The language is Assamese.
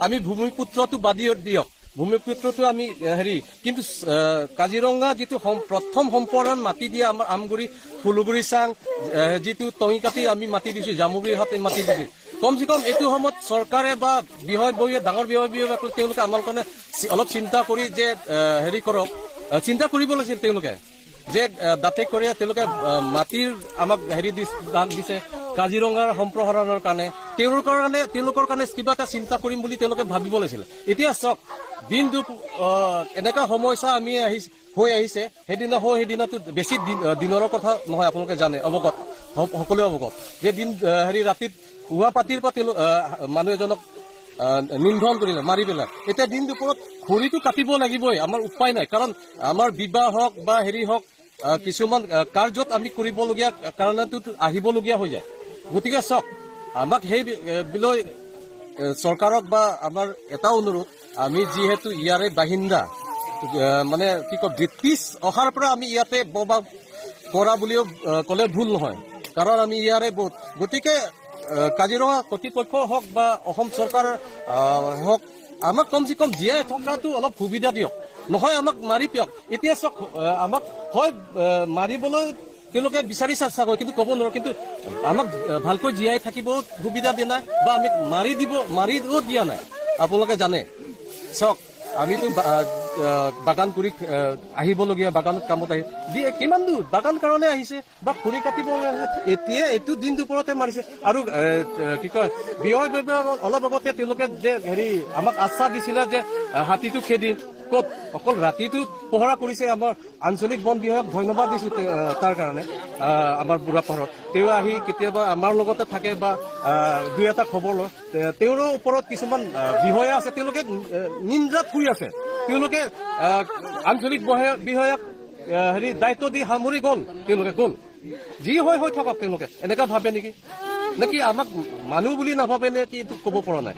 আমি ভূমিপুত্ৰটো বাদ দিয়ক, ভূমিপুত্ৰটো আমি হেৰি, কিন্তু কাজিৰঙা যিটো প্ৰথম সম্প্ৰসাৰণ মাটি দিয়া আমাৰ আমগুৰি, ফুলগুৰি চাং, যিটো টঙিকাটি আমি মাটি দিছোঁ, জামুগুৰি হাটে মাটি দিছোঁ, কমচে কম এইটো সময়ত চৰকাৰে বা বিষয়ববীয়া, ডাঙৰ বিষয়ববীয়া তেওঁলোকে আমাৰ কাৰণে অলপ চিন্তা কৰি যে হেৰি কৰক, চিন্তা কৰিব লাগিছিল তেওঁলোকে যে দাঁতে কৰি তেওঁলোকে মাটিৰ আমাক হেৰি দান দিছে কাজিৰঙাৰ সম্প্ৰসাৰণৰ কাৰণে, তেওঁলোকৰ কাৰণে কিবা এটা চিন্তা কৰিম বুলি তেওঁলোকে ভাবিব লাগিছিল। এতিয়া চাওক, দিনটো এনেকুৱা সমস্যা আমি আহি হৈ আহিছে। সেইদিনা হৈ সেইদিনাটো বেছি দিনৰৰ কথা নহয়, আপোনালোকে জানে, অৱগত, সকলোৱে অৱগত যে দিন হেৰি ৰাতিত পুৱা পাতিৰ পৰা তেওঁলোক মানুহ এজনক নিধন কৰিলে, মাৰি পেলাই। এতিয়া দিন দুপৰত খৰিটো কাটিব লাগিবই, আমাৰ উপায় নাই। কাৰণ আমাৰ বিবাহ হওক বা হেৰি হওক, কিছুমান কাৰ্যত আমি কৰিবলগীয়া কাৰণেতো আহিবলগীয়া হৈ যায়। গতিকে চাওক, আমাক সেই বিলৈ চৰকাৰক বা আমাৰ এটা অনুৰোধ, আমি যিহেতু ইয়াৰে বাসিন্দা, মানে কি কয়, ব্ৰিটিছ অহাৰ পৰা আমি ইয়াতে বসবাস কৰা বুলিও ক'লে ভুল নহয়, কাৰণ আমি ইয়াৰে বহুত। গতিকে কাজিৰঙা কৰ্তৃপক্ষ হওক বা অসম চৰকাৰ হওক, আমাক কমচে কম জীয়াই থকাটো অলপ সুবিধা দিয়ক, নহয় আমাক মাৰি দিয়ক। এতিয়া চাওক, আমাক হয় মাৰিবলৈ তেওঁলোকে বিচাৰিছে চাগৈ, কিন্তু ক'ব নোৱাৰো, কিন্তু আমাক ভালকৈ জীয়াই থাকিব সুবিধা দিয়া নাই বা আমি মাৰি দিব, মাৰিও দিয়া নাই। আপোনালোকে জানে, চাওক, আমিতো বাগান কৰি আহিবলগীয়া, বাগানত কামত আহি দিয়ে, কিমান দূৰ বাগান কাৰণে আহিছে বা খৰি কাটিব। এতিয়া এইটো দিন দুপৰতে মাৰিছে। আৰু কি কয়, বিষয় অলপ আগতে তেওঁলোকে যে হেৰি আমাক আশ্বাস দিছিলে যে হাতীটো খেদিম, ক'ত অকল ৰাতিটো পহৰা কৰিছে। আমাৰ আঞ্চলিক বন বিভাগক ধন্যবাদ দিছো তাৰ কাৰণে। আমাৰ বুঢ়াপাহাৰত তেওঁ আহি কেতিয়াবা আমাৰ লগতে থাকে বা দুই এটা খবৰ লয়। তেওঁৰো ওপৰত কিছুমান বিষয়া আছে, তেওঁলোকে নিন্দ্ৰাত শুই আছে। তেওঁলোকে আঞ্চলিক বিষয়াক হেৰি দায়িত্ব দি সামৰি গ'ল, তেওঁলোকে গ'ল, যি হৈ হৈ থাকক। তেওঁলোকে এনেকা ভাবে নেকি, নেকি আমাক মানুহ বুলি নাভাবে নে কি, এইটো ক'ব পৰা নাই।